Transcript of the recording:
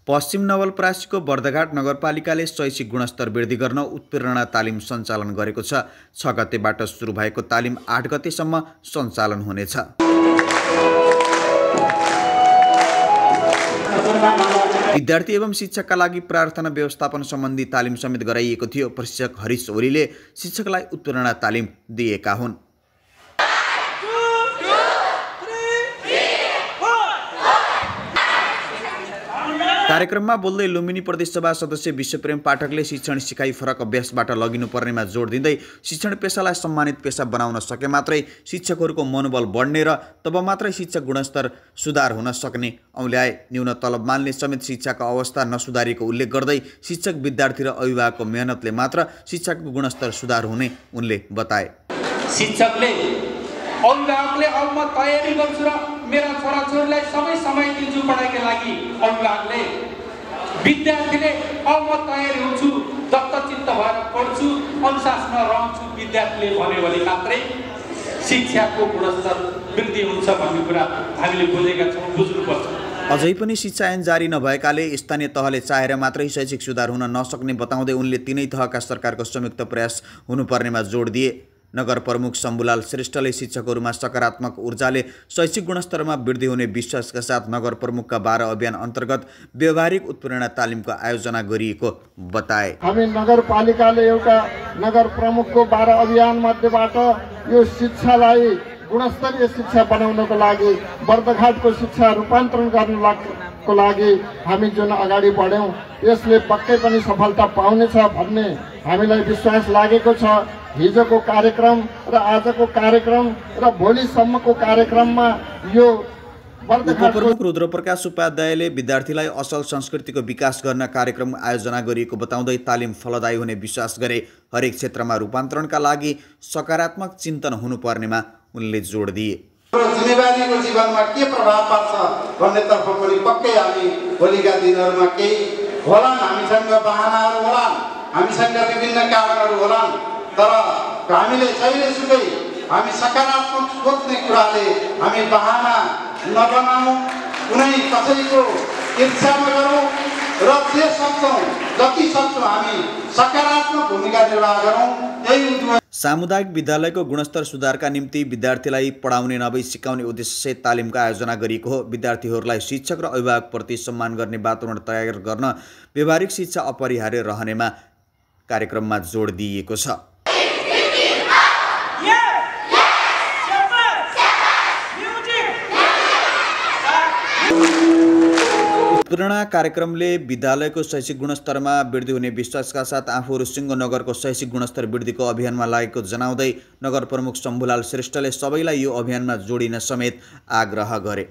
पश्चिम नवलपरासीको बर्दघाट नगरपालिकाले शैक्षिक गुणस्तर वृद्धि गर्न उत्प्रेरणा तालिम सञ्चालन गरेको छ। 6 गतेबाट सुरु भएको तालिम 8 गतेसम्म सञ्चालन हुनेछ। विद्यार्थी एवं शिक्षकका लागि प्रार्थना व्यवस्थापन सम्बन्धी तालिम समेत गराइएको थियो। प्रशिक्षक हरिश ओलीले शिक्षकलाई उत्प्रेरणा तालिम दिएका हुन्। कार्यक्रममा बोल्दै लुम्बिनी प्रदेशसभा सदस्य विश्वप्रेम पाठकले शिक्षण सिकाइ फरक अभ्यासबाट लगिनुपर्नेमा जोड दिँदै शिक्षण पेशालाई सम्मानित पेशा बनाउन सके मात्रै शिक्षकहरूको मनोबल बढ्ने र तब मात्रै शिक्षक गुणस्तर सुधार हुन सक्ने औल्याए। न्यून तलब मान्ने समेत शिक्षाको अवस्था नसुधारिएको उल्लेख गर्दै शिक्षक विद्यार्थी र अभिभावकको मेहनतले मात्र शिक्षाको गुणस्तर सुधार हुने उनले बताए। शिक्षकले अभिभावकले अब म तयारी गर्छु र मेरा छोराछोरीलाई सबै समय दिन्छु पढाइका लागि, अभिभावकले विद्यार्थीले अब म तयारी हुन्छु दत्तचित्त भएर पढ्छु अनुशासनमा रहन्छु विद्यार्थीले भन्यो भने मात्रै शिक्षाको गुणस्तर वृद्धि हुन्छ भन्ने कुरा हामीले बुझेका छौँ, बुझ्नुपर्छ। अझै पनि शिक्षा ऐन जारी नभएकाले स्थानीय तहले चाहेर मात्रै शैक्षिक सुधार हुन नसक्ने बताउँदै उनले तीनै तहका सरकारको संयुक्त प्रयास हुनुपर्नेमा जोड दिए। नगर प्रमुख शम्भुलाल श्रेष्ठले शिक्षकहरूमा सकारात्मक ऊर्जाले शैक्षिक गुणस्तरमा वृद्धि हुने विश्वासका साथ नगर प्रमुखका 12 अभियान अन्तर्गत व्यावहारिक उत्प्रेरणा तालिमको आयोजना गरिएको बताए। हामी नगरपालिकाले एउटा नगर प्रमुखको 12 अभियान मध्येबाट यो शिक्षालाई गुणस्तरीय शिक्षा बनाउनको लागि बर्दघाटको शिक्षा रूपान्तरण गर्नको लागि हामी जुन अगाडि बढ्यौँ यसले पक्कै पनि सफलता पाउनेछ भन्ने हामीलाई विश्वास लागेको छ। हिजोको कार्यक्रम र आजको कार्यक्रम र भोलिसम्मको कार्यक्रममा यो उपप्रमुख रुद्रप्रकाश उपाध्यायले विद्यार्थीलाई असल संस्कृतिको विकास गर्न कार्यक्रम आयोजना गरिएको बताउँदै तालिम फलदायी हुने विश्वास गरे। हरेक क्षेत्रमा रूपान्तरणका लागि सकारात्मक चिन्तन हुनुपर्नेमा उनले जोड दिए। जिम्मेवारीको जीवनमा के प्रभाव पार्छ भन्नेतर्फ पनि पक्कै हामी भोलिका दिनहरूमा केही होलान्, हामीसँग बहानाहरू होलान्, हामीसँग विभिन्न कारणहरू होलान्, तर हामीले जहिलेसुकै हामी सकारात्मक सोच्ने कुराले हामी बहाना नबनाऊ, कुनै कसैको ईर्ष्या नगरौँ र जे सक्छौँ जति सक्छौँ हामी सकारात्मक भूमिका निर्वाह गरौँ। सामुदायिक विद्यालयको गुणस्तर सुधारका निम्ति विद्यार्थीलाई पढाउने नभई सिकाउने उद्देश्यसहित तालिमको आयोजना गरिएको हो। विद्यार्थीहरूलाई शिक्षक र अभिभावकप्रति सम्मान गर्ने वातावरण तयार गर्न व्यावहारिक शिक्षा अपरिहार्य रहनेमा कार्यक्रममा जोड दिइएको छ। उत्प्रेरणा कार्यक्रमले विद्यालयको शैक्षिक गुणस्तरमा वृद्धि हुने विश्वासका साथ आफूहरू सिंहनगरको शैक्षिक गुणस्तर वृद्धिको अभियानमा लागेको जनाउँदै नगर प्रमुख शम्भुलाल श्रेष्ठले सबैलाई यो अभियानमा जोडिन समेत आग्रह गरे।